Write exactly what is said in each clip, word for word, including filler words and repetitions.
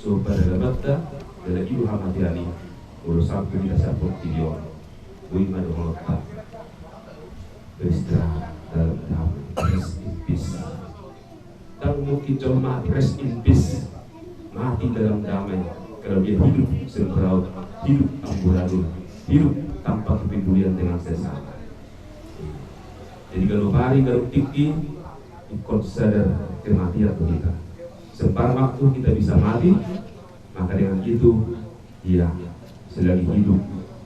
So pada gamanta, dalam ibu hamatiani, urusan kita siapun kirion. Boi ma dohononta. Beristirahat dalam damai. Rest in peace. Ndang mungkin jolma rest in peace, mati dalam damai, kalau dia hidup semrawut, hidup amburadul, hidup tanpa kepedulian dengan sesama. Jadi kalau hari garu tinggi, ikut sadar kematian tu kita. Sembarang waktu kita bisa mati, maka dengan itu, ia selagi hidup,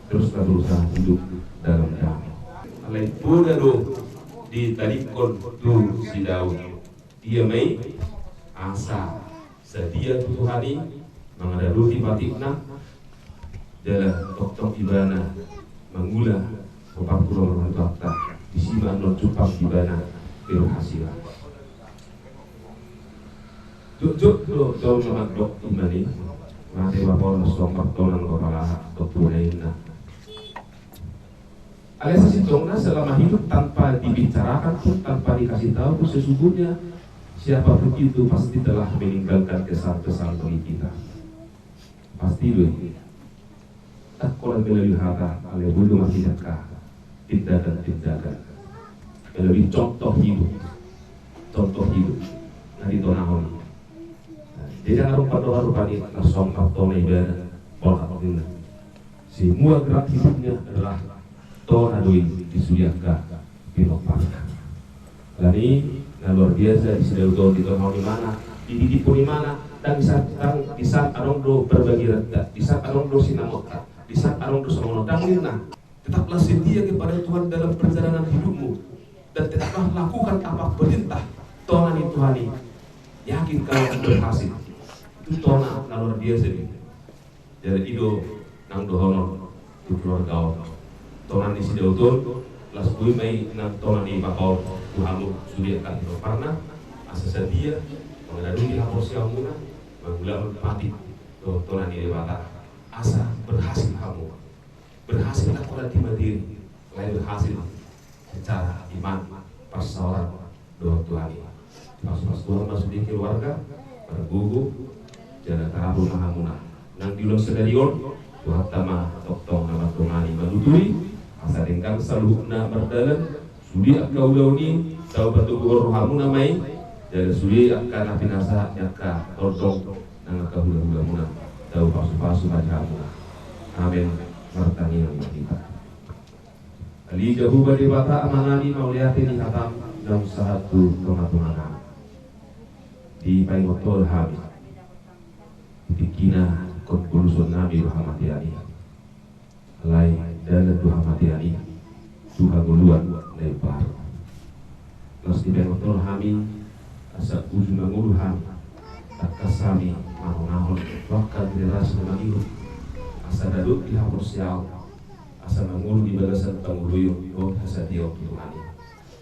teruslah berusaha hidup dalam damai. Alai poda do ditadingkon tu si Daud. Dia ma i asa sadia tu Tuhan i mangaradoti patikna, jala tongtong ibana mangula, hombar tu roha ni Tuhanta, disi ma annon jumpang ibana keberhasilan. Jotjot do jolma mandok, ima ni mate bapa on, laos so martonang bapa lahat, tong tu na inna. Alai sasintongna selama hidup tanpa dibicarakan pun, tanpa dikasih tahu pun, sesungguhnya siapapun itu pasti telah meninggalkan kesan-kesan bagi kita. Pasti do i. Ndang holan melalui hata, alai boi do marhite angka tindakan-tindakan. Melalui contoh hidup. Contoh hidup. Na ditonahon. Nah, jadi adong pandohan rupani, laos so martonang ibana, bolak ninna. Semua gerak hidupnya adalah tona do i di sude angka pinomparna. Alani na luar biasa di si Daud on, ditonahon imana, dididikon imana, ndang di saat, ndang di saat adong do parbagianta, di saat adong do sinamota, di saat adong do songon on, ndang ninna. Tetaplah setia kepada Tuhan dalam perjalanan hidupmu dan tetaplah lakukan apa perintah tona ni Tuhan i. Yakin kau akan berhasil. Itu tona na luar biasa do i. Jadi i do nang dohonon tu keluarga on. Tona ni si Daud on, laos boi ma i nang tona ni bapa on tu hamu sude angka pinomparna, asa sadia mangaradoti haporseaonmuna, mangulahon patik dohot tona ni Debata, asa berhasil hamu. Berhasil ndang holan di materi, alai berhasil secara iman, parsaoran dohot Tuhan i. Pasu-pasu Tuhan ma sude keluarga, margogo, jala tarapul ma hamuna. Nang di ulaon sadari on, Tuhanta ma tongtong na mandongani, manuturi, asa denggan saluhutna mardalan, sude angka ulaon i, tau patoguhon rohamuna ma i, jala sude angka na pinasahat ni angka tondong nang angka hula-hulamuna, tau pasu-pasu ma di hamuna. Amen. Martangiang ma hita. Ale Jahowa Debata Amanami, mauliate di hatam naung sahat tu tonga-tonganami. Dipaingot Ho do hami di tingkina, ingkon bolusonnami do hamatean i. Alai dalan do hamatean i tu hangoluan na imbaru. Laos dipaingot Ho do hami asa uju mangolu hami, tangkas hami maronahon tu angka generasi na mangihut, asa dapot di haporseaon, asa mangolu di bagasan pangoloion dohot hasatiaon tu Tuhan i,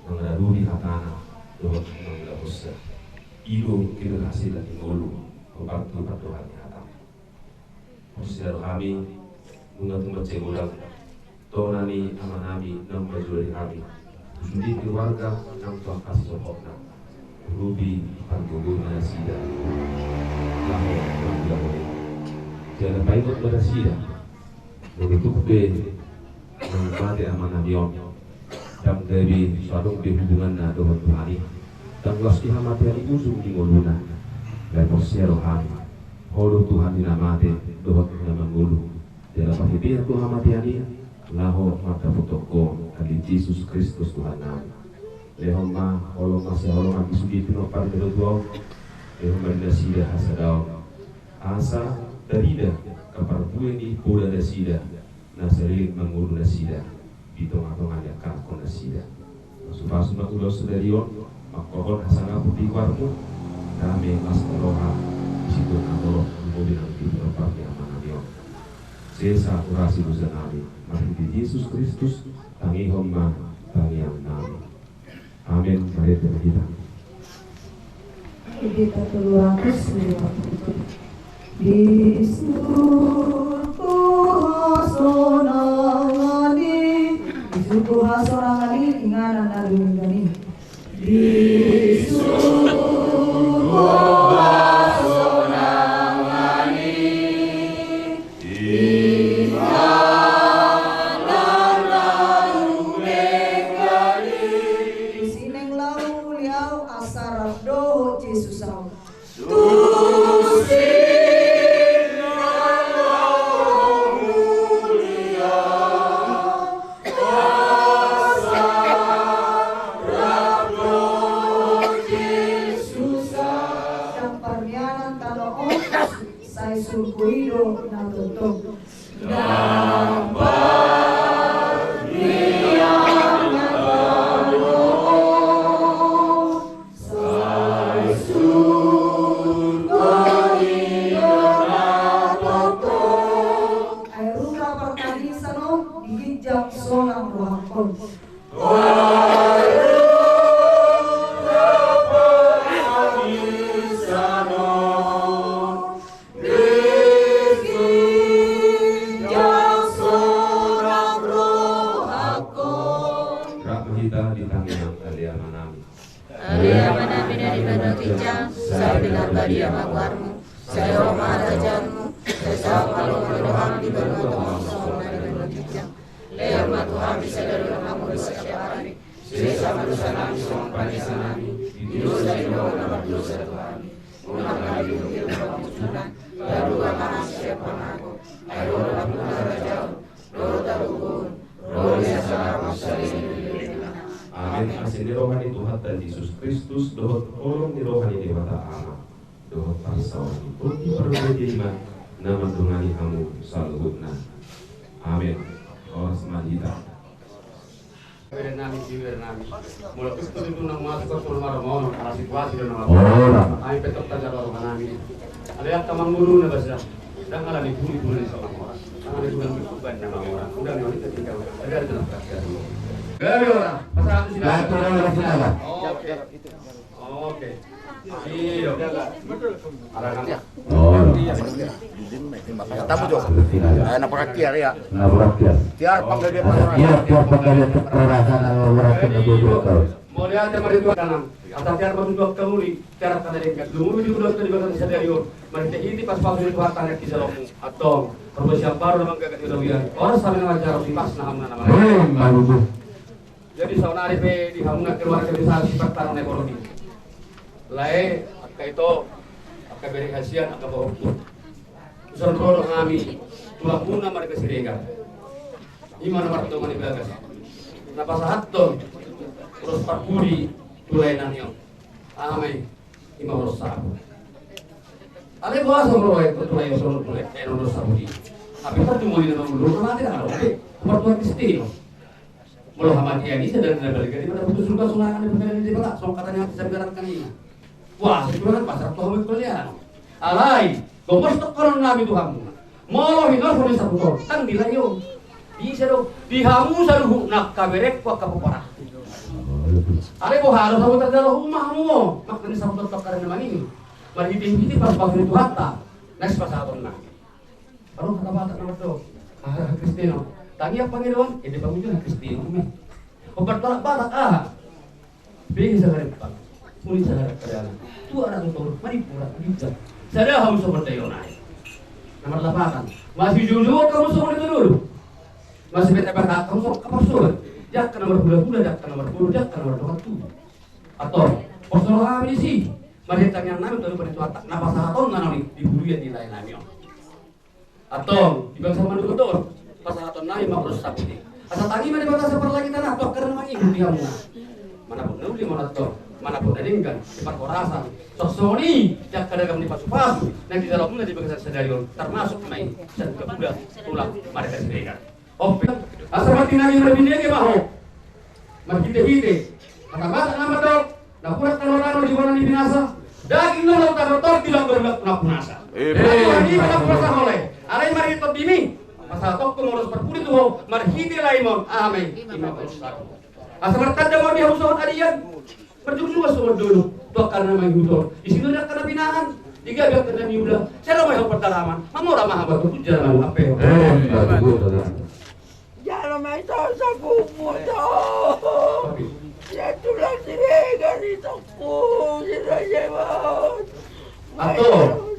mangaradoti hatana dohot mangulahonsa. I do keberhasilan ni ngolu, hombar tu pandohan ni hataM. Porsea do hami, nunga tung mansai godang tona ni amanami naung manjalo di hami, tu sude keluarga nang tu angka sisohotna. Urupi, pargogoi ma nasida laho mangulahon i. Jala paingot ma nasida, molo tung pe naung mate amanami on, ndang gabe, so adong be hubunganna dohot Tuhan i, ndang laos di hamatean i ujung ni ngoluna. Alai porsea do hami, Ho do Tuhan ni na mate dohot na mangolu. Jala parhitean tu hamatean i laho mandapothon Ho, ale Jesus Kristus Tuhannami. Lehon ma holong masihaholongan di sude pinomparMi na tua on. Lehon ma di nasida hasadaon, asa tarida angka parbue ni poda nasida na saleleng mangolu nasida di tonga-tonga ni angka anakkon nasida. Pasu-pasu ma ulaon sadari on, mangkorhon hasangapon di goarMu, dame, las ni roha, di situan na torop, lumobi nang di pinomparMi amanami on. Sesa hurang dosanami, marhite Jesus Kristus, tangihon ma tangiangnami. Amen. Marende ma hita. Di surgo hasonangan i, di surgo hasonangan i, inganan na dumenggan i. Di surgo hasonangan i. Di ginjang sonang rohangkon. Rap ma hita di tangiang Ale Amanami. Ale Amanami na di banua ginjang, sai pinarbadia ma goarmu, sai ro ma harajaonmu, sai saut ma lomo ni roham di banua tonga on songon na di banua ginjang. Lehon ma tu hami sadari on hangoluan siapari. Sesa ma dosanami songon panesanami di dosa di na mardosa tu hami. Unang ma diuji hami tu pangunjunan, palua ma hami sian pangago. Ai Ho do nampuna harajaon, dohot hagogoon, ro di hasangapon saleleng ni lelengna. Amen. Asi ni roha ni Tuhanta Jesus Kristus, dohot holong ni roha ni Debata Ama, dohot parsaoran ni Tondi Parbadia i ma na mandongani hamu saluhutna. Amen. Horas ma di hita. Bere nami, bere nami. Molo tutu tutu nang masuk ke rumah rumah, ala situasi dan nama. Ora. Ai petok tajalo rumah nami. Ada yang kamar mulu na basa. Dan ala ni bulu bulu ni sama orang. Tangan itu dan berkuban nama orang. Udah ni wanita tinggal. Ada ada dalam kaca. Bere ora. Pasal itu sila. Batu ora sila. Oh, oke. Oke. Iyo. Tamu jo. Eh, na perhatian ya. Na perhatian. Tiar panggabean. Tiar, tiar panggabean kekerasan, orang kena dua belas tahun. Mauliate ma di Tuhan. Asa tiar ma di Tuhan kamu ni. Tiar kada dengkat. Lumuri di bulan tadi bahkan sadari on. Mari kita ini pas pas di Tuhan tanya kisah lomu. Atong. Perbuatan baru nama gagak kita uyan. Orang sambil ngajar di pas nama nama. Eh, baru tu. Jadi saonari pe di hamuna keluarga besar Sipartanon Ekonomi. Lae, angka ito, angka bere hasian, angka pahompu. Usaha ro hami, tulangmuna marga Siregar. Ima na martonga ni bagas. Na pasahathon, ulos parpudi, tu lae nami on. Aha ma i, ima ulos sabu. Ale boasa molo tu lae on, tu lae on ulos sabu i. Tapi parjumuni na mangulur, na mate na oke. Partuan Kristino. Molo hamatean i sadari na balga di mana putus surga sunangan di pengadilan di Debata, songon hata ni hati sabiaran kanina. Wah, sebenarnya pasar tu hamu kalian. Alai, gomos tokkonon nami tu hamu. Molo hinorhon ni saputon, kan di lae on. Bisa do, di hamu saluhut na kaberek ku angka popara. Ale boha do hamu tarjalo uma hamu. Makna ni saputon tokkaran na mangini. Marhite-hite pas-pas ni Tuhanta. Next pasahaton na. Adong hata Batak na mardok, aha, Kristeno. Tangiang pangidoan, ende pangunjunan Kristeno. Hombar tolak Batak, aha. Bege sagarempang, uli sagarempang. Tua anak motor, manipur anak bijak. Sada hamu sobat dayo nai. Na marlapatan. Masih jujur kamu sobat itu dulu. Masih bete berhak kamu sobat kapal sobat. Jaka na marhula-hula, jaka na marhula, jaka na mardongan tu. Atau, pos roha berisi. Mari tangiang nami tolu pada tuatak. Na pasahaton na nami di buluan di lae nami on. Antong, di bangsa Madura on, pasahaton nami ma ulos sabu i. Asa tangi ma di bangsa parlangitan, antong karena mangihut di hamuna. Manapun na uli ma antong, manapun na denggan, di parhorasan. Songon i, jaka dagam ni pasu-pasu, na di dalamna di bagasan sadari on, termasuk ma i, sian Gabuda, tulang, marga Siregar. Ope, asa mati nami marbinege ma ho. Marhite-hite, hata Batak na mandok, napuran tano-tano di bona ni binasa, daging na lam tano tor di lam berlak na punasa. Ebe. Tapi hari ini na punasa hole, alai mari tondimi, pasahatonku ma ulos parpudi tu ho, marhite lae on, aha ma i, ima ulos sabu. Asa martanda ma di hamu sohot adian, marjungjungan sohot dolo, tu angka na mangihut on, di situ angka na pinahan, di gabe angka na niula, sada ma i ho pardalaman, mamora ma hamu tu punjara ma hape. Eh, bagus, bagus. Jala ma ito sagumu to. Ya tulang Siregar itongku, Sirajewan. Ato,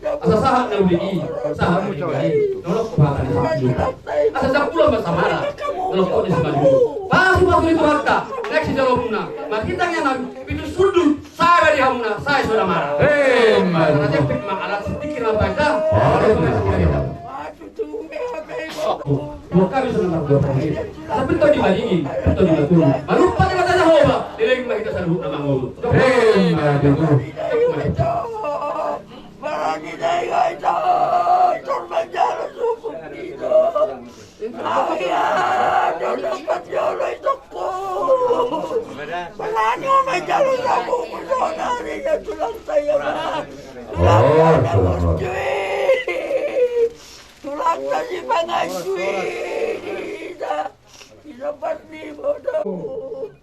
asa sahat na uli i, sahat na uli i. Nolok ko hata ni sahat. Asa sampulu ma samara. Nolok ko ni samara. Pasu-pasu ni Tuhanta, naik si jalomuna. Mari tangiang nami, pitu sundut, sae di hamuna, sae soda mara. Eh, mari. Karena jepit ma alat sedikit apa aja. Bukan bisa nomor dua puluh menit. Tapi tau di Madigi, tau di Batu. Malupa di mata Jahowa, dileng ma hita saluhut na mangolu. Hei, Madigi. Barani dai gai dai, tor manjalo suku pido. Aia, tor dapat jolo itokku. Barani manjalo sabu, sonari ya tulang saya, Bang. Tulang saya, Bang Jui. Tulang na si Panganjui,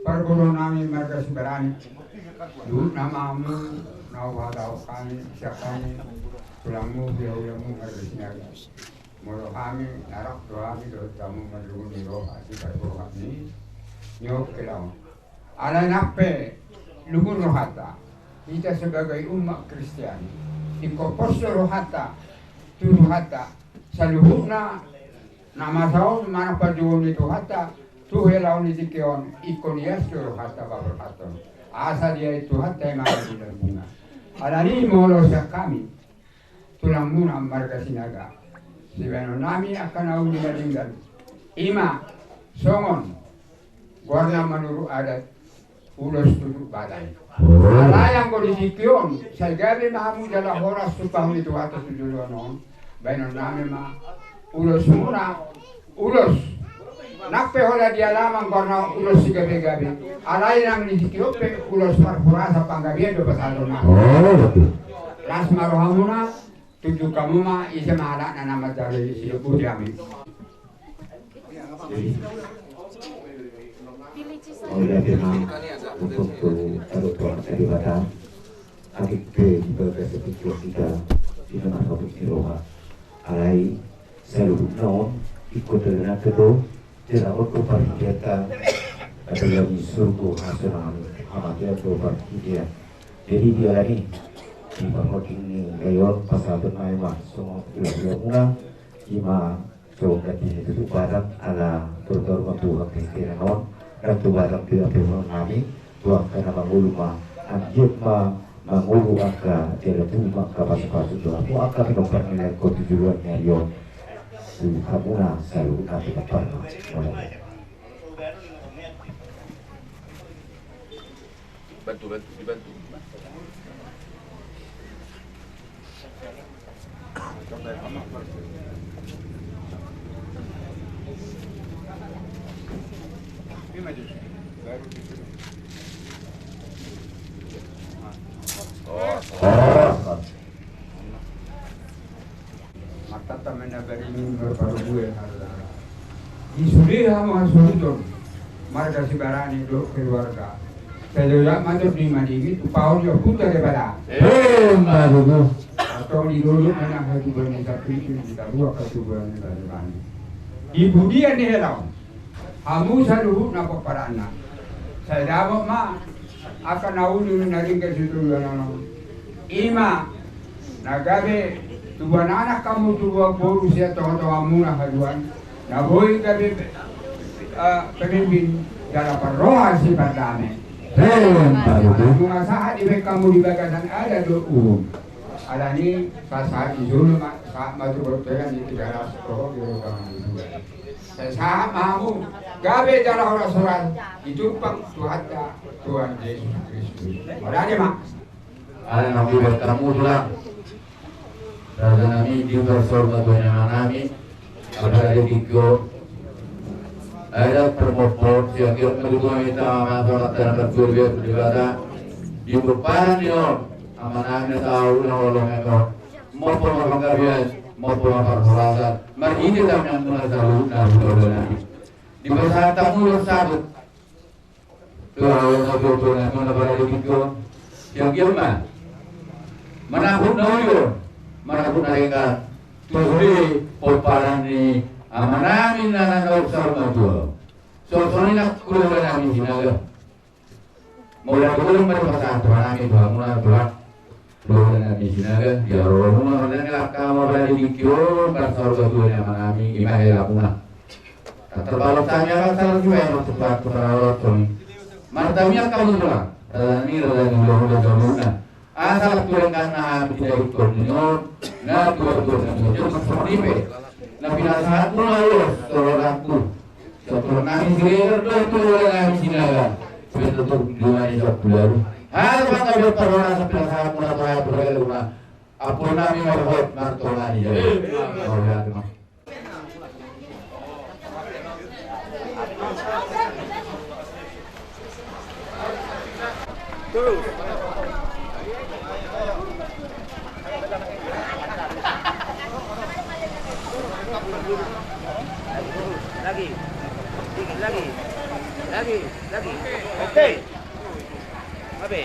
Parboru nami marga Sibarani. Luhut nama hamu na huhatahon hami, sian hami tulangmu, hulahulamu marga Sinaga. Molo hami, naeng do hami dohot hamu marlungun ni roha di parboruon ni, ni on hela on. Alai nang pe lungun rohanta, hita sebagai umat Kristian, ingkon pos do rohanta tu Tuhanta, saluhutna na masa on manang parjolo ni Tuhanta, tu hela on di tingki on, ingkon ias do rohanta paborhathon. Asa diae Tuhanta i ma di lambungna. Alani molo sian hami, tulangmuna marga Sinaga, sibahenon nami angka na uli na denggan, i ma songon goarna manurut adat, ulos tutup batang. Alai anggo di tingki on, sai gabe ma hamu jala horas sumpah ni Tuhanta tu joloan on, bahenon nami ma ulosmuna, ulos. Nang pe holan di alaman goarna ulos sigabegabe, alai nang di tingki on pe ulos parhorasan panggabean do pasahaton nami. Oh, betul. Las ma rohamuna, tunjuk hamu ma ise ma halakna na manjalo i, sidok boti hami. Jadi, mauliate ma untuk tu adat Tuhanta Debata, ate pe di bagasan tingki on hita, di tengah kabut ni roha. Alai saluhutna on ingkon dalananta do, jala on do parhiteanta, adalah di surgo hasonangan, hamatean do parhitean. Jadi dialani di parhitean ni lae on pasahaton nami ma songon hulahula muna, i ma songon ganti ni tutup batang, ala tortor ma tu hita hita on, dan tu batang tu hita hita nami, tu angka na mangolu ma, anggiat ma mangolu angka jala tubu ma angka pasupasu tu hamu angka pinompar ni lae on tu joloan ni ari on. Tu hamuna saluhutna pinompar na. Bantu, bantu, dibantu. Martata ma na baringin marparubuan. Di sude hamu hasuhuton marga Sibarani dohot keluarga. Sai jala ma tong di madingin tu paon ni Ompunta Debata. Emma tutu. Antong di dolok ma na hatubuan ni samping di tabuak hatubuan ni Sibarani. Di pudian ni hela on. Hamu saluhutna pomparanna. Sai dapot ma angka na uli na denggan situan on. I ma na gabe tubuan anak hamu, tubuan boru sian tongatongamuna haduan. Na boi gabe, eh, pemimpin jala parroha sipardame. Emma tutu. Nunga sahat dibaen hamu di bagasan adat dohot uhum. Alani sahat-sahat ni jolo ma, sahat ma tu bontean di Tigaras, toho di Rokang di Tuan. Sai sahat ma hamu gabe jala horas-horas ditumpang Tuhanta, Tuhan Jesus Kristus. Mauliate ma. Ala naung dibaen hamu tulang, raja nami, di parsaur matua ni ama nami, apala di tingki on, adat parmompon, sian anggiat ma tutu hami tama ma songon tanda parjual biasa tu Debata, di pomparan ni on, ama nami na sahat tu na holong on. Mompo ma panggabean, mompo ma parhorasan, marhite tangiangmuna saluhutna hulahula nami. Dipasahat hamu ulos sabut. Tu hulahula nami na parade tingki on. Sian anggiat ma manahut na uli on, manahut na denggan. Tu sude pomparan ni ama nami na naeng saur matua. Songon i nang hulahula nami Sinaga. Mauliate ma di pasahat Tuhan nami tu hamuna, Tuhan. Hulahula nami Sinaga, di haroromuna, mardenggan ma hamu apala di tingki on, parsaur matua ni ama nami, i ma helamuna. Tarbalos hami ala salah suai ma tu parsaoran songon i. Martangiang hamu tulang, raja nami, raja ni hulahula saluhutna. Asa tu dengganna hami di daerah on, na tuatua nami, jolo songon i pe na pinasahatmuna ulos tu rohangku. Sahat tu nami Siregar dohot tu hulahula nami Sinaga. Pintu tu dua ni sokularu. Halo bangga dohot parhorasan pinasahatmuna tu hami tu hulahula. Ampun nami marhot martonga ni jari. Mauliate ma. Terus. Lagi. Lagi, lagi, lagi. Oke. Oke.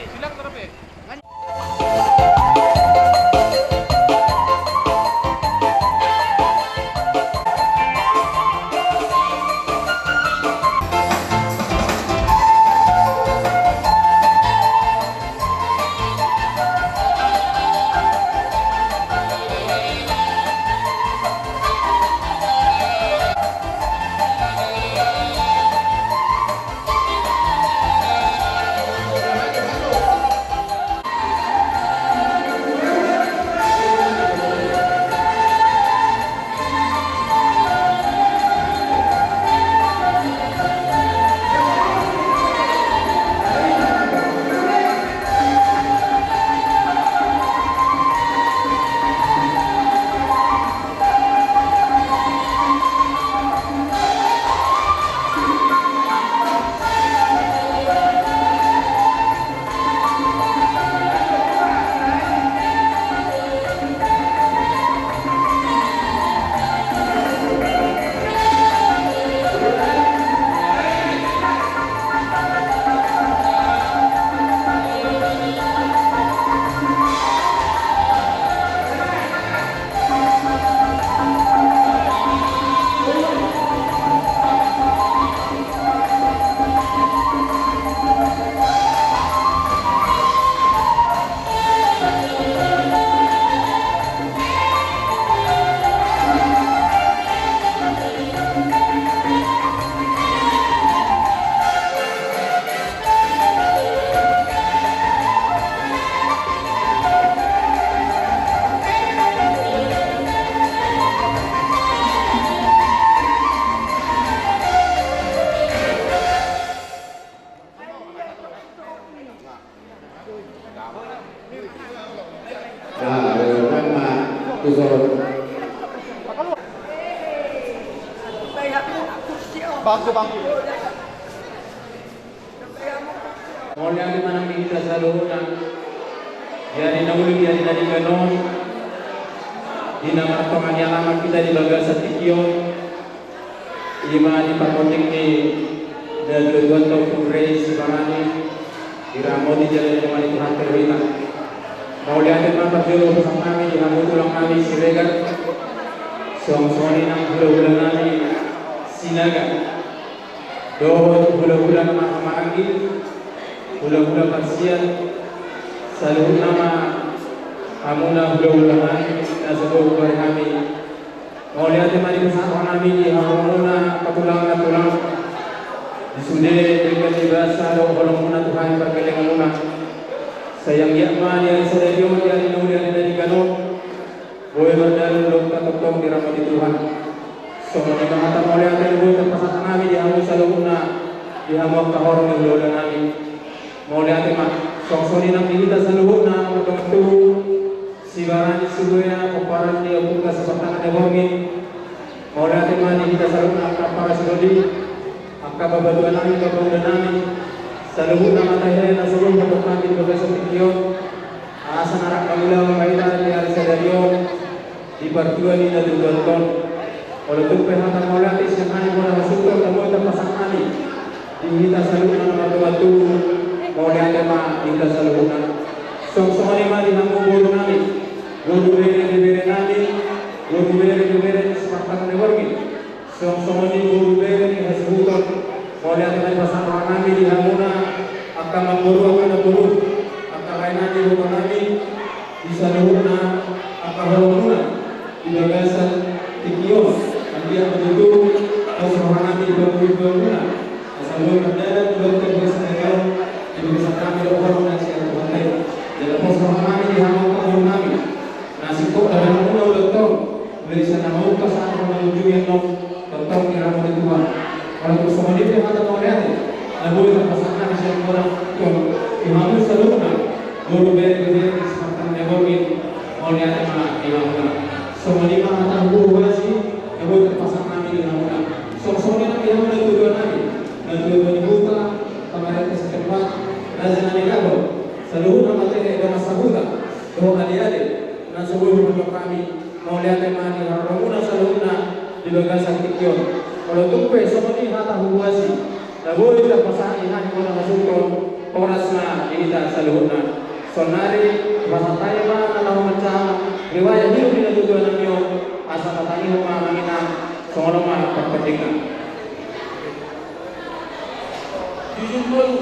Bangku, bangku. Mauliate ma nang di hita saluhutna. Di ari na uli, di ari na denggan on, di na martonga ni alaman hita di bagasan tingki on, i ma di parhonding ni natuatuanta, Ompu Rei Sibarani, diramoti jala diamani Tuhanta do hita. Mauliate ma parjolo pasahat nami di hamu tulang nami Siregar, songon i nang hulahula nami Sinaga. Dohot hulahula na marhahamaranggi, hulahula parsian, saluhutna ma hamuna hulahula nami na so boi hugoari hami. Mauliate ma di pasahat roha nami di hamu na patulang na tulang. Di sude denggan ni basa dohot holongmuna tu hami pargellenganmuna. Sai anggiat ma di ari sadari on, di ari na uli, ari na denggan on, boi mardalan ulaonta tongtong diramoti Tuhan. Songon i ma hata mauliate na boi tarpasahat nami di hamu saluhutna, di hamu angka horong ni hulahula nami. Mauliate ma. Songon i nang di hita saluhutna, mardongan tubu, Sibarani Sibuea, pomparan ni Ompunta Simartangan ni Borngin. Mauliate ma di hita saluhutna, angka ampara sidoli, angka bapatua nami, bapaula nami, saluhutna ma tahe na so boi huhatahon hami di bagasan tingki on. Asa na rap mangulahon ma hita di ari sadari on di partua ni natuatuanta on. Olo tung pe hata mauliate sian hami bona hasuhuton na boi tarpasahat nami di hita saluhutna na mardongan tubu, mauliate ma di hita saluhutna. Songon i ma di hamu boru nami, boru bere ni bere nami, boru bere ni bere ni Simartangan ni Borngin. Songon i boru bere ni hasuhuton, mauliate ma di pasahat roha nami di hamuna, angka namboru, angka namboru, angka raja nami, boru nami, di saluhutna angka holongmuna di bagasan tingki on. Anggiat ma tutu pos roha nami di panggual-gualmuna, asa boi mardalan ulaonta di bagasan tingki on, di bagasan hami dohot holong na sian Tuhanta i. Jala pos roha nami di hamu angka boru nami, na singkop dalanmuna ulaonta on, mulai sian na mamungka sahat tu na mangujungi annon, tongtong diramoti Tuhan. Olo tung songon i pe hata mauliate na boi tarpasahat nami sian bona hasuhuton di hamu saluhutna, boru bere ni bere ni Simartangan ni Borngin, mauliate ma di hamuna. Songon i ma hata huhuasi na boi tarpasahat nami di hamuna. Songon i nang di hamu natuatua nami, natuatua ni huta, pamarenta setempat, raja nami Gabor, saluhutna ma tahe, bona sahuta dohot aleale na so boi huhatahon hami. Mauliate ma di haroromuna saluhutna di bagasan tingki on. Olo tung pe songon i hata Huasi na boi tarpasahat i hami bona masukkon horas ma di hita saluhutna. Saonnari pasahat hami ma na laho manjalo riwayat hidup ni natuatua nami on, asa tatangihon ma amang inang songon on ma parpendingna. Jujur ngolu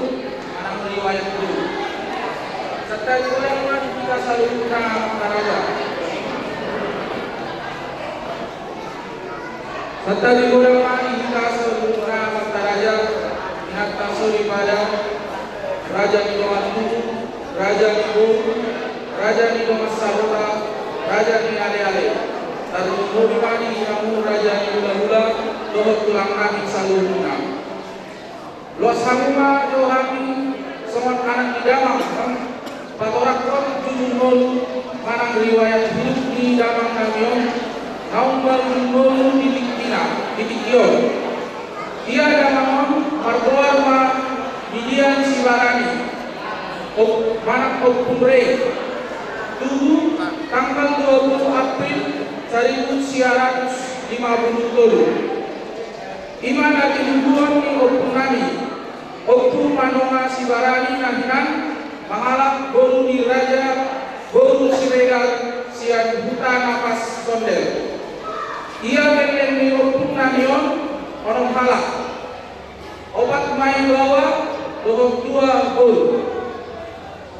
manang riwayat ngolu. Santabi godang ma di hita saluhutna amanta raja. Santabi godang ma di hita saluhutna amanta raja, inanta soripada, raja ni dongan tubu, raja ni boru, raja ni dongan sahota, raja ni aleale. Tarlumobi ma di hamu raja ni hulahula dohot tulang nami saluhutna. Loas hamu ma jo hami songon anak ni damang, patoranghon jujur ngolu manang riwayat hidup ni damang nami on, naung marujung ngolu di tingkina, di tingki on. Ia damang on margoar ma Midian Sibarani, op-, manang Ompung Rei. Tubu tanggal dua puluh April saribu sia ratus lima puluh tolu. I ma na tinubuhon ni ompung nami, Ompu Manonga Sibarani na hinan, mangalap boru ni raja, boru Siregar, sian huta Napas Sondel. Ia gelleng ni ompung nami on onom halak. Opat ma i baoa dohot dua boru.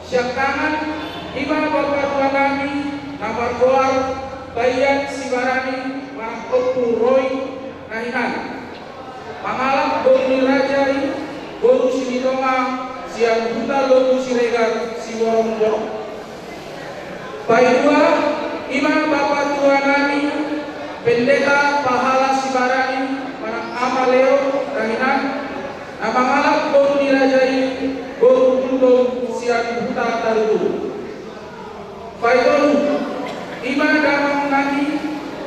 Siangkangan, i ma bapa tua nami na margoar Bayan Sibarani manang Ompu Roi na hinan, mangalap boru ni raja i, boru Silitonga, sian huta Lobu Siregar, Siborongborong. Paidua, i ma bapa tua nami Pendeta Pahala Sibarani manang Ama Leo na hinan, na mangalap boru ni raja i, boru Gultom, sian huta Tarutung. Paitolu, i ma damang nami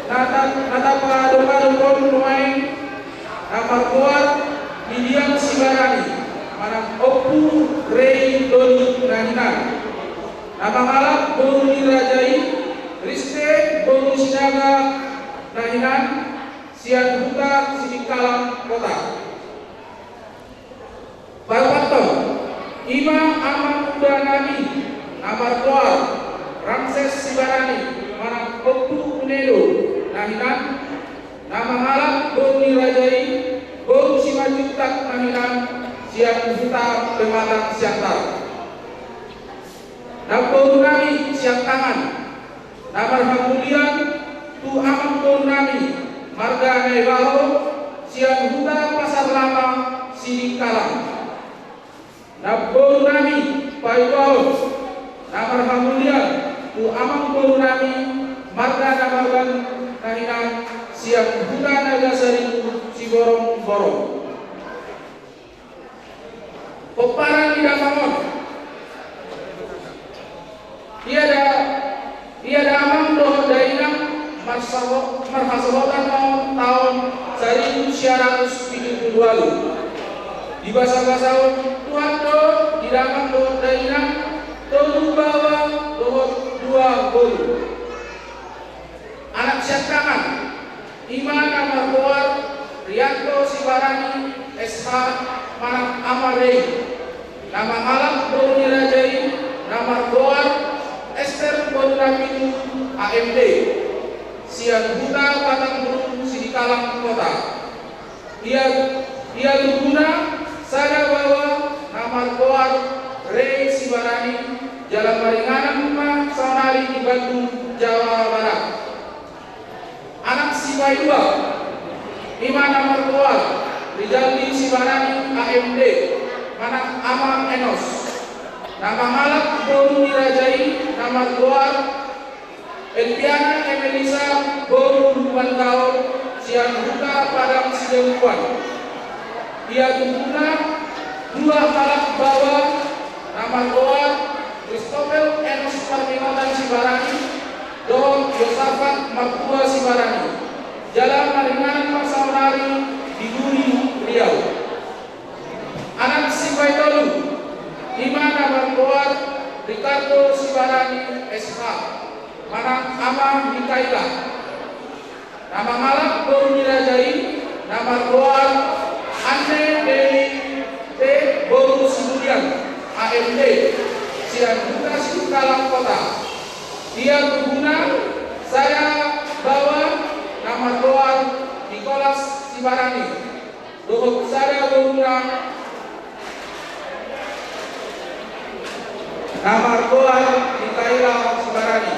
na ta-, na tapadopadop on nuaeng, na margoar Midian Sibarani manang Ompu Rei Doli na hinan, na mangalap boru ni raja i, Riste boru Sinaga na hinan, sian huta Sidikalang Kota. Paopathon, i ma amang uda nami na margoar Ramses Sibarani manang Ompu Unedo na hinan, na mangalap boru ni raja i, boru Simanjuntak na hinan, sian huta Pematang Siantar. Namboru nami siangkangan, na marhamulian tu amangboru nami marga Naibaro, sian huta Pasar Lama, Sidikalang. Namboru nami paduahon, na marhamulian tu amangboru nami marga Nababan na hinan, sian huta Nagasaribu, Siborongborong. Pomparan ni damang on. Ia da, ia damang dohot dainang marsaho-, marhasohotan ma on taon saribu sia ratus pitu pulu ualu. Dibasabasahon Tuhan do di damang dohot dainang tolu baoa dohot dua boru. Anak siangkangan, i ma na margoar Rianto Sibarani S H manang Ama Rei, na mangalap boru ni raja i, na margoar Ester boru na pitu A M D, sian huta Patangburu, Sidikalang Kota. Ia, ia tubuna sada baoa na margoar Rei Sibarani, jala maringanan ma saonari di Bandung, Jawa Barat. Anak sipaidua, i ma na margoar Rizaldi Sibarani A M D, manang Ama Enos, na mangalap boru ni raja i na margoar Elviana Emelisa boru Lumban Gaol, sian huta Padang Sidempuan. Ia tubuna dua halak baoa na margoar Kristopel Enos Parmingotan Sibarani dohot Yosafat Martua Sibarani, jala maringanan ma saonari di Duri, Riau. Anak sipaitolu, i ma na margoar Ricardo Sibarani S H, manang Ama Mikaila, na mangalap boru ni raja i, na margoar An-, Boru na margoar Mikaela Sibarani.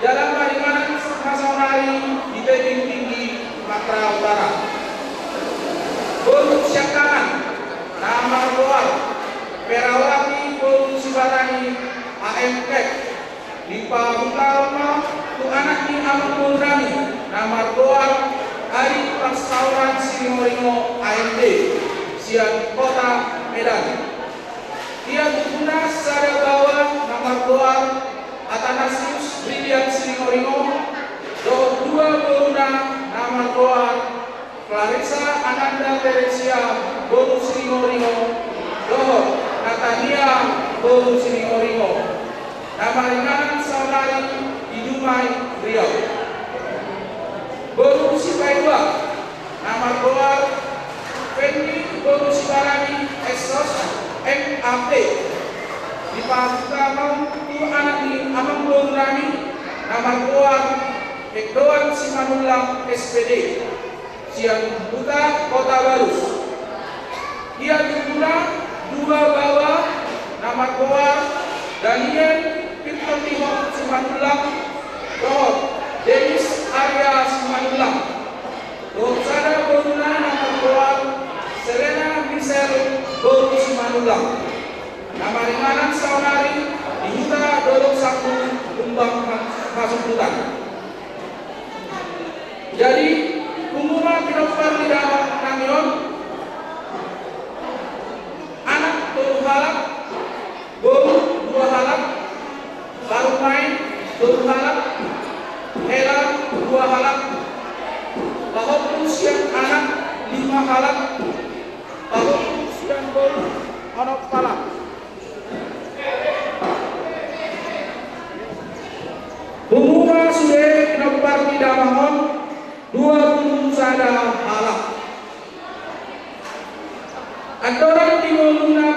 Jala maringanan ma saonari di Tebing Tinggi, Sumatera Utara. Boru siangkangan na margoar Perawati boru Sibarani, A M F. Dipahuta ma tu anak ni amangboru nami na margoar Ari Parsaoran Siringoringo, A M D, sian Kota Medan. Ia tubuna sada baoa na margoar Athanasius Brilian Siringoringo, dohot dua boruna na margoar Clarissa Ananda Teresia boru Siringoringo, dohot Natania boru Siringoringo, na maringanan saonari di Dumai, Riau. Boru sipaidua na margoar Fendi boru Sibarani, S Sos, M A P. Dipahuta ma tu anak ni amangboru nami na margoar Hekdoan Simanullang, S P D, sian huta Kota Barus. Ia tubuna dua baoa na margoar Daniel Pinto Tihok Simanullang dohot Denis Arya Simanullang, dohot sada boruna na margoar Selena Michelle boru Simanullang, na maringanan saonari di huta Dolok Sanggu, Humbang, Hasumputan. Jadi, pungu ma pinompar ni damang nami on: anak tolu halak, boru dua halak, parumaen tolu halak, hela dua halak, pahompu sian anak lima halak, pahompu sian boru onom halak. Pungu ma sude pinompar ni damang on dua pulu sada halak. Andorang di ngoluna,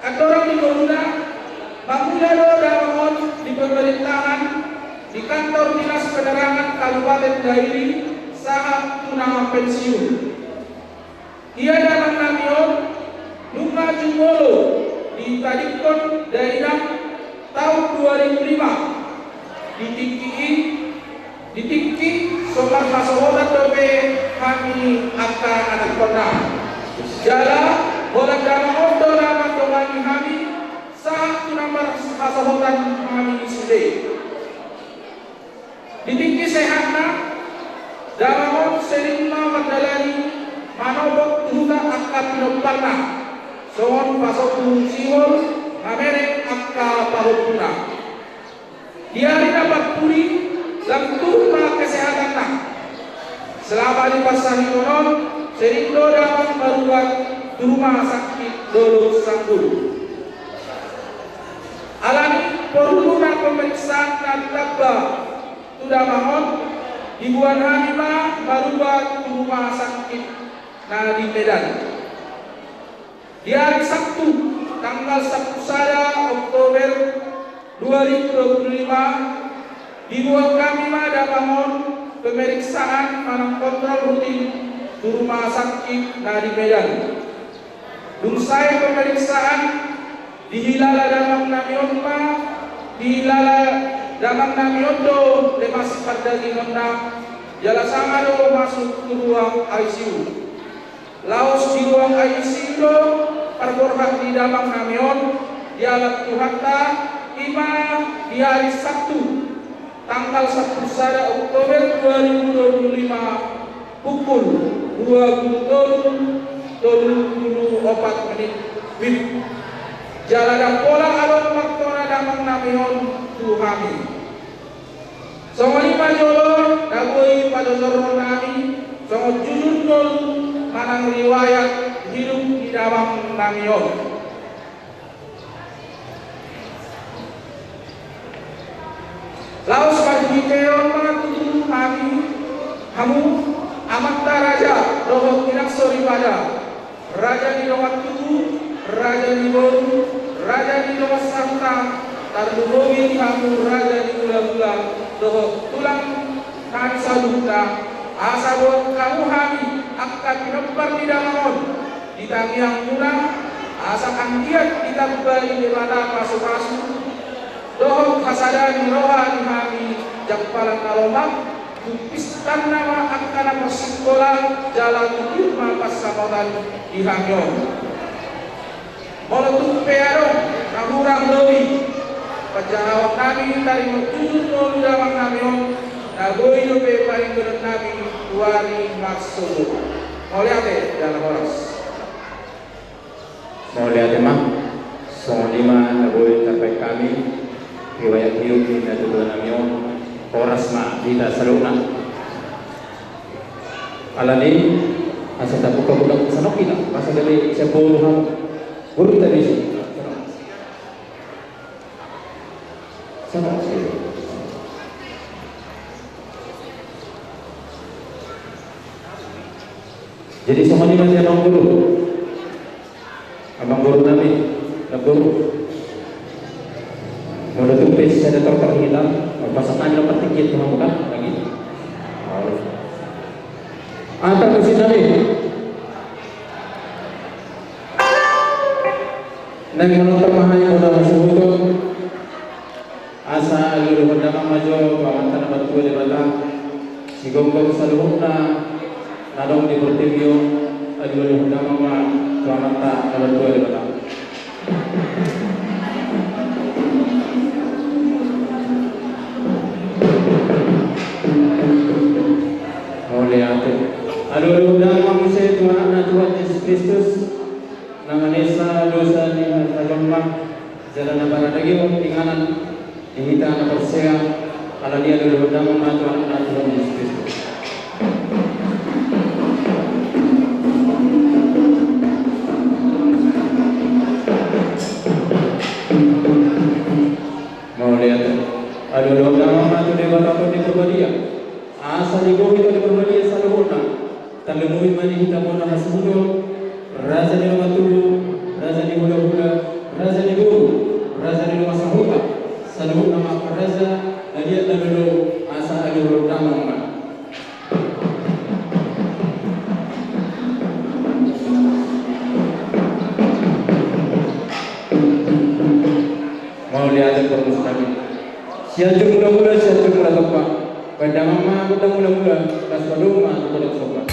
andorang di ngoluna, mangula do damang on di pemerintahan, di kantor Dinas Penerangan Kabupaten Dairi, sahat tu na pensiun. Ia damang nami on nunga jumolo ditadingkon dainang taon dua ribu lima. Di tingki i, di tingki so marhasohotan dope hami angka anakkonna. Jala holan damang on do na mandongani hami sahat tu na marhasohotan hami sude. Di tingki sehatna, damang on sering ma mardalani manopot tu huta angka pinomparna, songon pasombu sihol, mamereng angka pahompuna. Di ari na parpudi, ndang turun ma kesehatanna. Selama di parsahiton on, sering do damang marubat tu rumah sakit Dolok Sanggu. Alani porluna pemeriksaan na ditamba tu damang on, diboan hami ma marubat tu rumah sakit na di Medan. Di ari Sabtu, tanggal sampulu sada Oktober dua ribu dua pulu lima, diboan hami ma damang on pemeriksaan manang kontrol rutin tu rumah sakit na di Medan. Dung sae pemeriksaan, dihilala damang nami on ma, dihilala damang nami on do lemas pardagingonna, jala sanga do masuk tu ruang I C U. Laos di ruang I C U do parborhat ni damang nami on, dialap Tuhanta, i ma di ari Sabtu, tanggal sampulu sada Oktober dua ribu dua pulu lima, pukul dua pulu tolu, tolu pulu opat menit, W I B. Jala ndang pola adong martona damang nami on tu hami. Songon i ma jolo na boi pajojorhon nami songon jujur ngolu manang riwayat hidup ni damang nami on. Laos marhite on ma tutu hami, hamu, amanta raja dohot inanta soripada, raja ni dongan tubu, raja ni boru, raja ni dongan sahuta, tarlumobi di hamu raja ni hulahula dohot tulang nami saluhutna, asa boan hamu hami angka pinompar ni damang on Di tangiangmuna, asa anggiat ditambai Debata pasupasu dohot hasada ni roha di hami jampalan na lomak, tu pistan nama angka na marsikola, jala tu ma pansamotan di hami on. Molo tung pe adong na hurang lobi, panjahaon nami taringot tu jujur ngolu damang nami on, na boi dope paringonon nami tu ari marsogot. Mauliate jala horas. Mauliate ma. Songon i ma na boi tarbaen hami, riwayat hidup ni natuatua nami on. Horas ma hita saluhutna. Alani, asa tabuka-buka sanok hita, asa gabe siap boru hamu. Boru ta disi. Sanok. Jadi songon i ma siap boru. Amang boru nami, na boru. Molo tung pe sada tortor hita, pasahat nami na partingkian tu hamu kan, lagi. Antar musik nami. Naeng manortor ma hami bona hasuhuton. Asa alualuhon damang ma jo tu Amanta na martua Debata, sigomgom saluhutna na adong di portibi on, alualuhon damang ma tu Amanta na martua Debata. Mauliate. Alualuhon damang ma muse tu Anakna Tuhan Jesus Kristus, na manesa dosa ni hita jolma, jala na mardageon inganan di hita na porsea, alani i alualuhon damang ma tu Anakna Tuhan Jesus Kristus. Mauliate. Alualuhon damang ma tu Debata Tondi Parbadia. Asa digohi Tondi Parbadia saluhutna. Tarlumobi ma di hita bona hasuhuton, raja ni dongan tubu, raja ni hulahula, raja ni boru, raja ni dongan sahuta, saluhutna ma angka raja na liat na lolo, asa alualuhon damang ma. Mauliate parmusik nami. Sianjur mulamula, Sianjur Mulatompa. Baen damang ma gondang mulamula, laos padomu ma tu godang somba.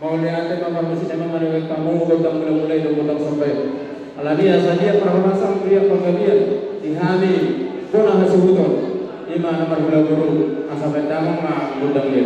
Mauliate ma parmusik nami, mauliate ma gondang mulamula i dohot gondang somba i. Alani i asa dia parhorasan, dia panggabean di hami bona hasuhuton, i ma na marhula boru, asa baen damang ma gondang i.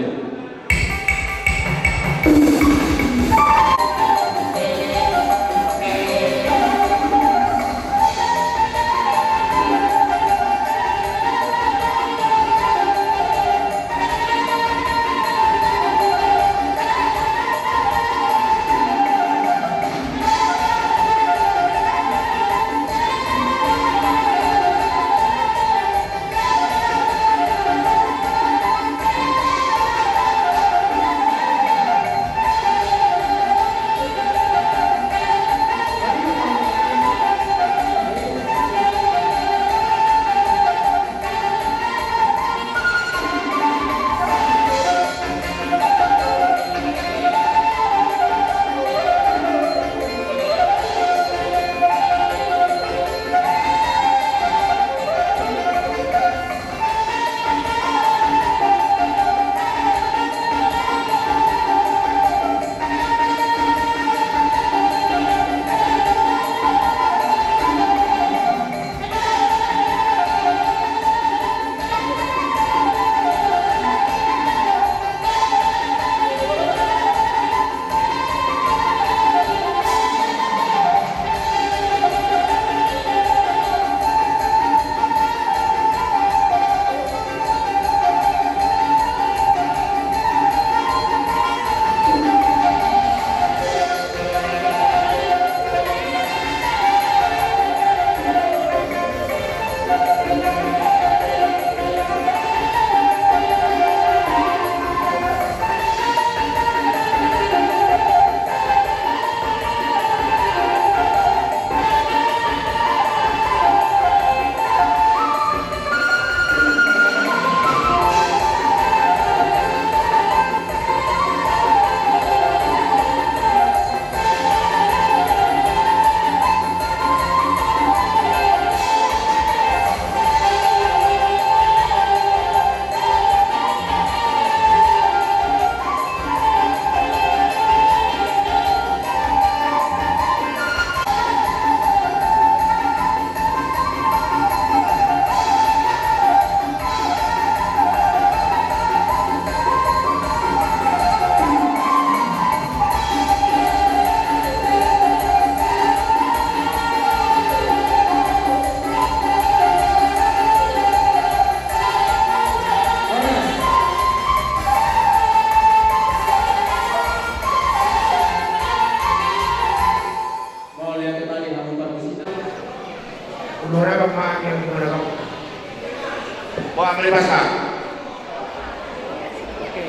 Kami pasang.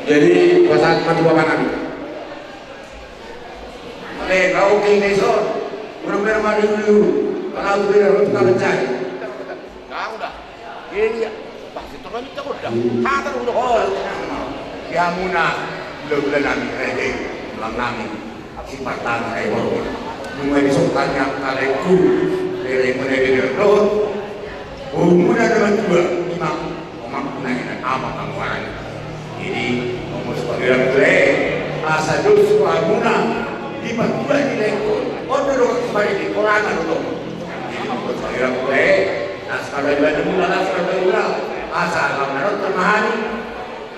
Jadi pasang mati bapak kami. Oke, kau oke, Mason. Kurang bermari dulu. Kalau tidak, lu tak percaya. Kau dah. Iya, iya. Pasti terlalu cakap dah. Hatar udah. Oh, ya muna. Lo udah nami, eh, eh, ulang nami. Sipartano na i borngin. Nunga disongkan ni angka laengku, berengmuna i bere dohot bohumuna na matua, ima omakku na hinaholongan. Jadi, molo so panggilan kule, asa dos rohamuna di patua ni laengku. On do dohot kemarin di kolana do. Jadi, molo so panggilan kule, las pardalanan muna, las pardalanan muna. Asa lam na ro termahani.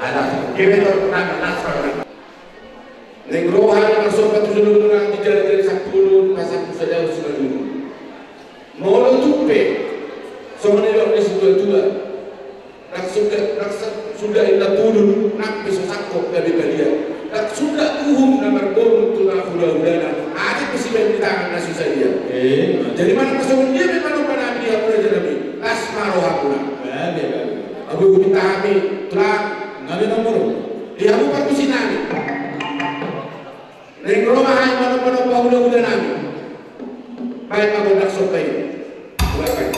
Alas, dia betul, las pardalanan. Naeng ro hami marsomba tu jolomuna di jari-jari sampulu, pasampulu sada simanjujung. Molo tung pe songon nidok ni situatua, ndang suda, ndang sa-, suda inna tulun, nang pe so sangkop gabe balian. Ndang suda uhum na marboru tu na hula-hulana, ate pe sibaen ni tangan na so sadia. Eh, jadi manang na songon dia pe manomba nami di hamu raja nami, las ma rohamuna. Gabe, gabe. Abu huminta hami, tulang. Gabe nomor. Di hamu partusi nami. Naeng ro ma hami manomba-nomba hula-hula nami. Baen ma gondang somba i. Baen.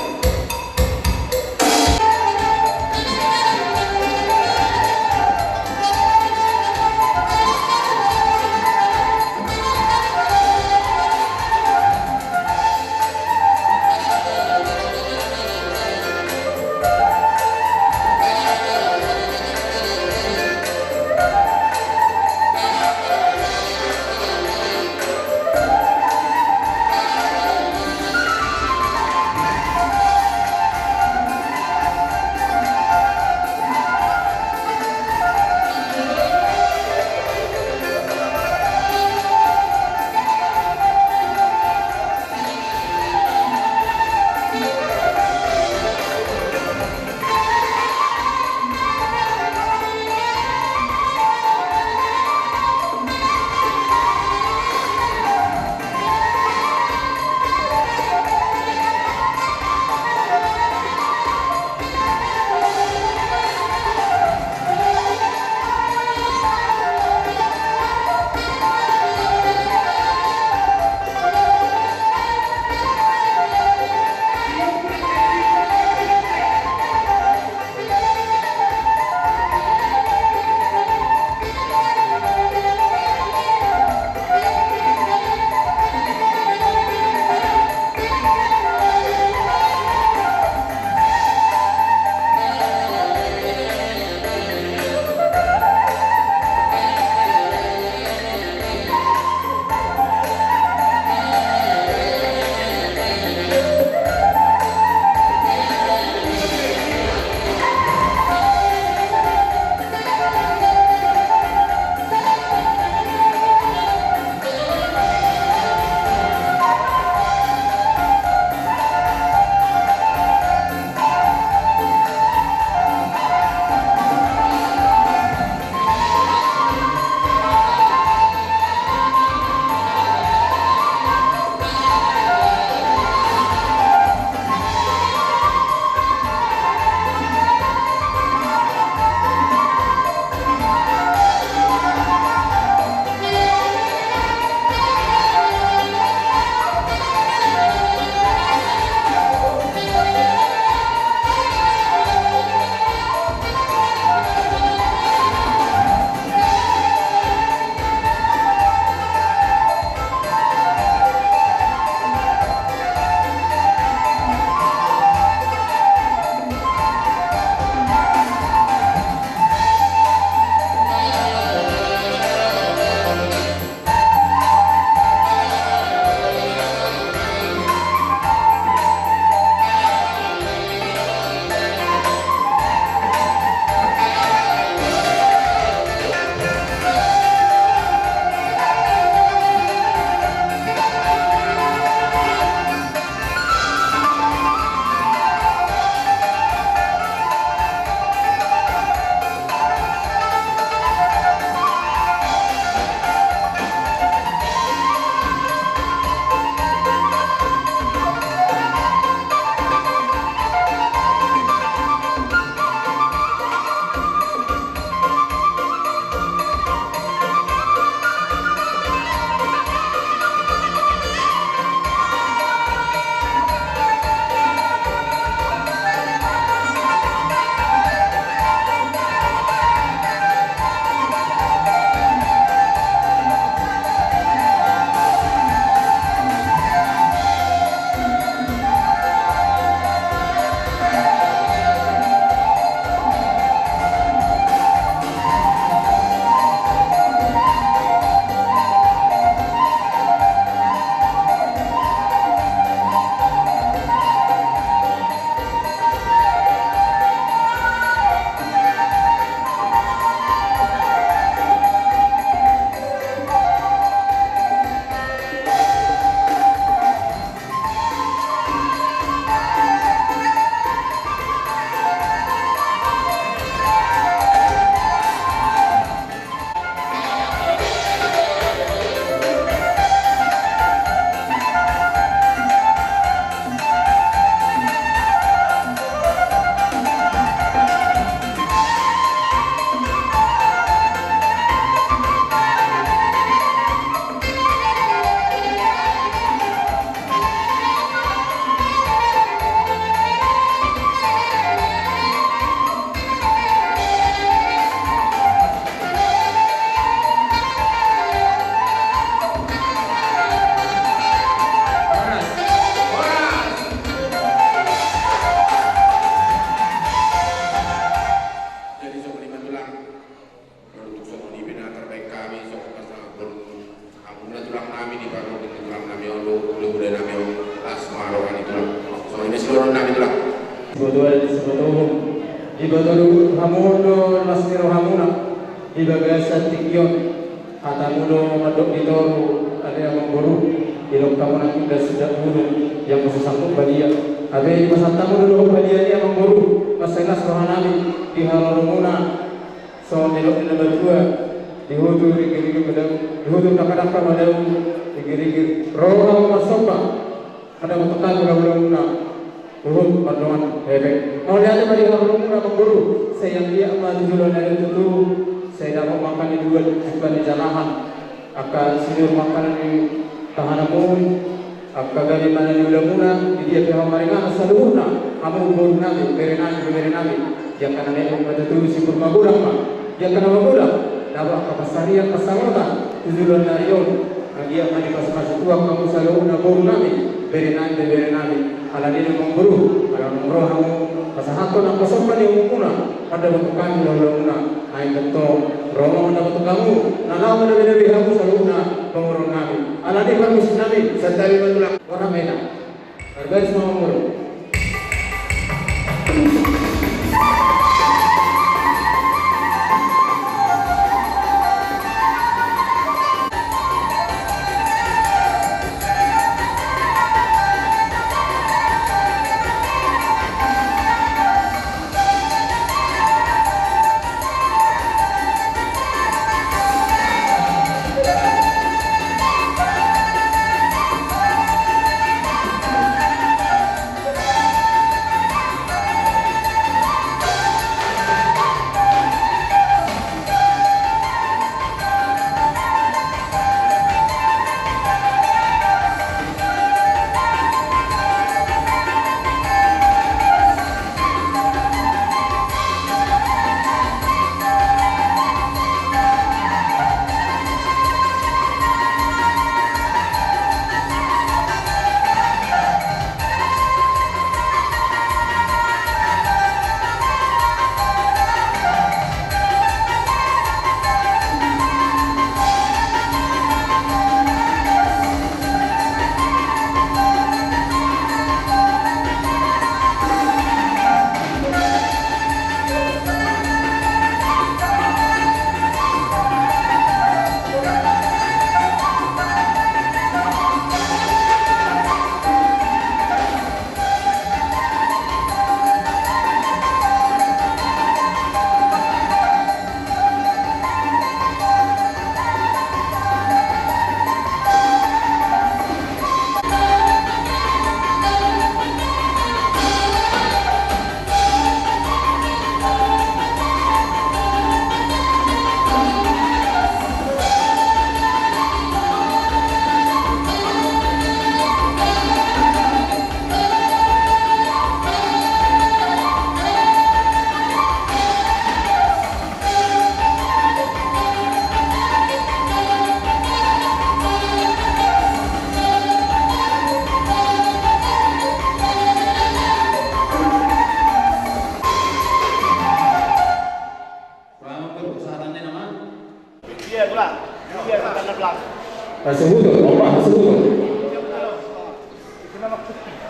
Uli-uli nami on, las ma roha ni tulang. Songon i ma sidohonon nami, tulang. Sibotoan, sibotohon. Diboto hamu do las ni rohamuna di bagasan tingki on. Hatamu do mandok di toru, ale amangboru, didok hamu nangkin das sidak bulung, yang so sanggup badia. Hape dipasahat hamu do dohot badia ni amangboru, mansai las roha nami di haroromuna. Songon nidok ni na batua, dihutur rigir-rigir ma dao, dihutur dangka-dangka ma dao, rigir-rigir. Ro hamu marsomba, mandapothon hami hula-hulamuna, huhut mardongan hepeng. Mauliate ma di haroromuna amangboru, sai anggiat ma tu joloan ni ari on tutu, sai dapot ma angka ni dua, jumpang ni jalahan. Angka sinur ma angka na nitahanmuna, angka gari ma na niulamuna, di dia pe hamu maringanan saluhutna, hamu boru nami, bere nami, bere nami, di angka na naeng ma tutu, sibur magodang ma, di angka na magodang, dapot angka pansarian, pansamotan, tu joloan ni ari on, anggiat ma dipasupasu Tuhan hamu saluhutna boru nami, bere nami, bere nami, ala ni i do amangboru, ala naung ro hamu, pasahathon angka somba ni ompunmuna, mandapothon hami hula-hulamuna, ai tongtong, ro ma mandapothon hamu, na laho manabe-nabe hamu saluhutna pamoruon nami. Ala ni i parmusik nami, santabi ma tulang. Bona mena. Marbaris ma amangboru.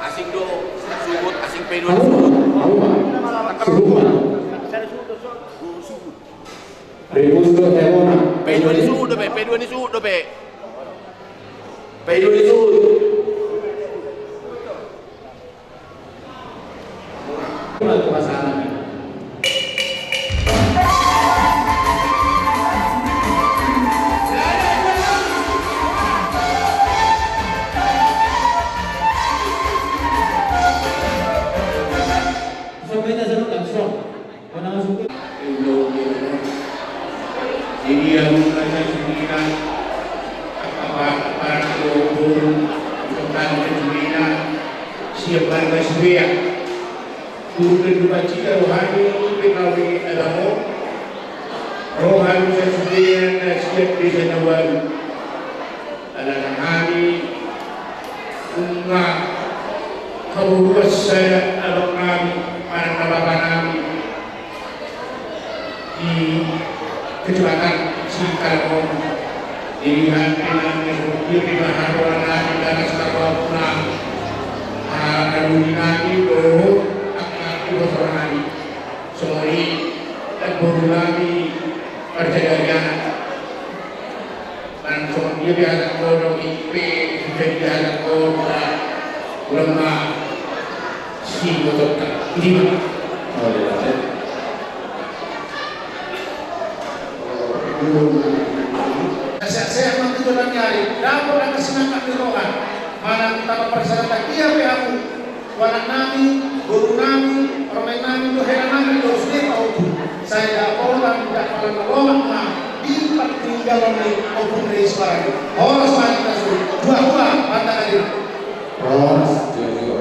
Asing do suhut, asing pe i do suhut. Suhut ma. Ribus do hemona. Pe dua ni suhut dope, pe dua ni suhut dope. Pe dua ni suhut. Ima tu pasangan. Sampai tak seru tak song. Jadi, yang merasa sendirian, apa-apa, apa-apa, siap warga Sibea. Turun ke tempat kita, rohani, P K W, ada mau. Rohani, Sibea, siap di sana, baru. Alana hami nunga haboruon sada abang nami, manang na bapa nami di Kecamatan Singkarak on. Jadi hami nunga haboruon sada abang nami, Puna, ah, aluninami dohot angka tudohononnami. Songon i, boru nami parjagalan. Nang songon dia biasa ko do ipe, sudah biasa ko do, ulang ma si motor tak. Ini mah. Oh, iya. Sehat-sehat ma tu joloan ni ari, dapot angka sinangkap ni roha, manang tama parserahan ia pe hamu, tu anak nami, boru nami, parumaen nami, dohot hela nami, dohot sude pahompu. Sai dapotan, dapotan na lomak ma di partingkian ni Ompu Rei Suara. Horas ma hita sude, dua-dua, mantap tadi. Horas, dua-dua.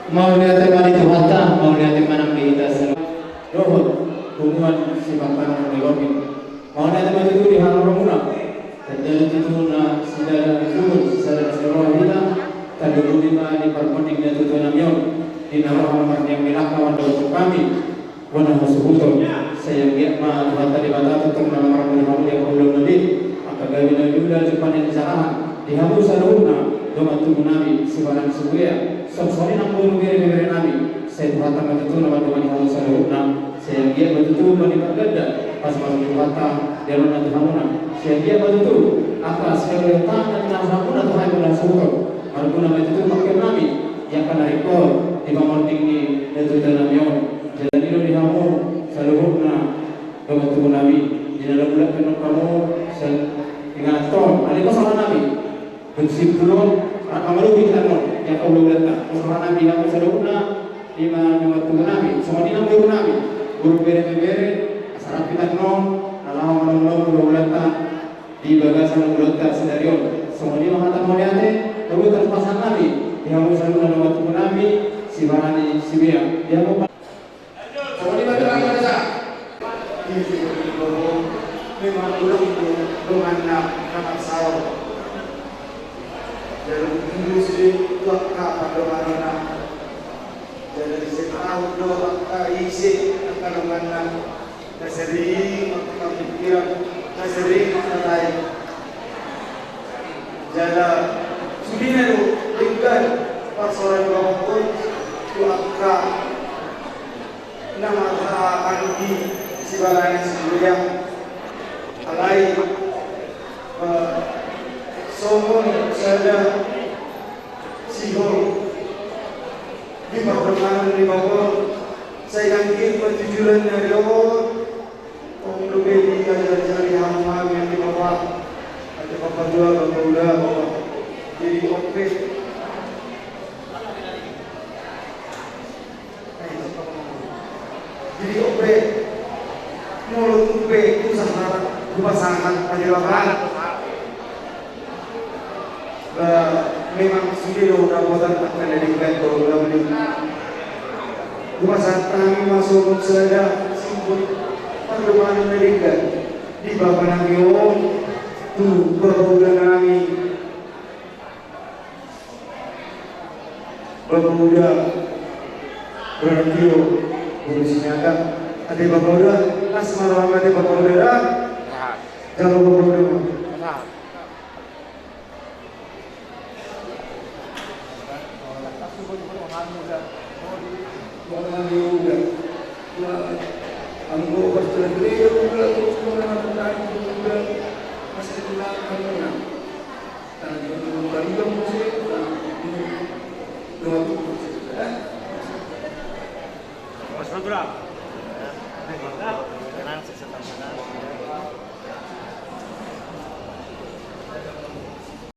Mauliate ma di Tuhanta, mauliate ma nang di hita saluhut. Dohot punguan sipanganon ni lobi. Mauliate ma tutu di hamu rohamuna. Tanda tutu na sidada na sumur, sidada na sumur hita. Tanda lobi ma di parmonding na tutu nami on. Di na roha marniang milaka wan dohot hami. Bona hasuhuton, sai anggiat ma Tuhanta Debata tongtong na marmudi hamu di angka ulaon na di, angka gabe na niula jumpang na nijarahan, di hamu saluhutna, dongan tubu nami, sibanan sibuea, songon i nang boru bere bebere nami, sai Tuhanta ma tutu na mandongani hamu saluhutna, sai anggiat ma tutu ma diparganda, pasupasu ni Tuhanta, di alona tu hamuna, sai anggiat ma tutu, angka sigabe tangan na tinahan hamuna tu hami bona hasuhuton, marguna ma tutu pangkeon nami, di angka na ringkot, di pamonding ni na tutu nami on. Jala i do di hamu saluhutna dongan tubu nami, di na lagu lagu nang hamu sian ingaton, ale pasahat nami. Bersimpul on, rap mangalobi hita on, di angka ulaulanta. Pasahat nami hamu saluhutna, di ma dongan tubu nami, songon i nang boru nami, boru bere bebere, asa rap hita on, na laho manongtong ulaulanta, di bagasan ulaulanta sadari on. Songon i ma hata mauliate, dohot pasahat nami, di hamu saluhutna dongan tubu nami, sibarani sibuea, di hamu. Songon i ma tutu hata. Memang ulang tu donganna na marsaor. Jala tubu sude tu angka pandonganonna. Jala ise tahu do angka ise angka donganna. Na sering angka pikiran, na sering angka tai. Jala sudena do denggan parsaoran ni bapakku tu angka na marhaha anggi sibarani sibuea. Alai, eh, songon sada sihol di pardonganan ni bapa on, sai anggiat ma tu joloan ni ari on. Om dope di ajar-ajari hamu hami ate bapa, ate bapa tua, bapa uda, bapa. Jadi ope. Jadi ope. Molo tupe tu sahara, tu pasangan ate bapa. Ba, memang sude do dapotan angka na denggan do ulaon i. Hupasahat hami ma songon sada simpul pardonganan na denggan di bapa nami on tu bapa uda nami. Bapa uda, berarti o, boru Sinaga. Ate bapa uda, las ma roham ate bapa uda da. Jalo bapa uda ma.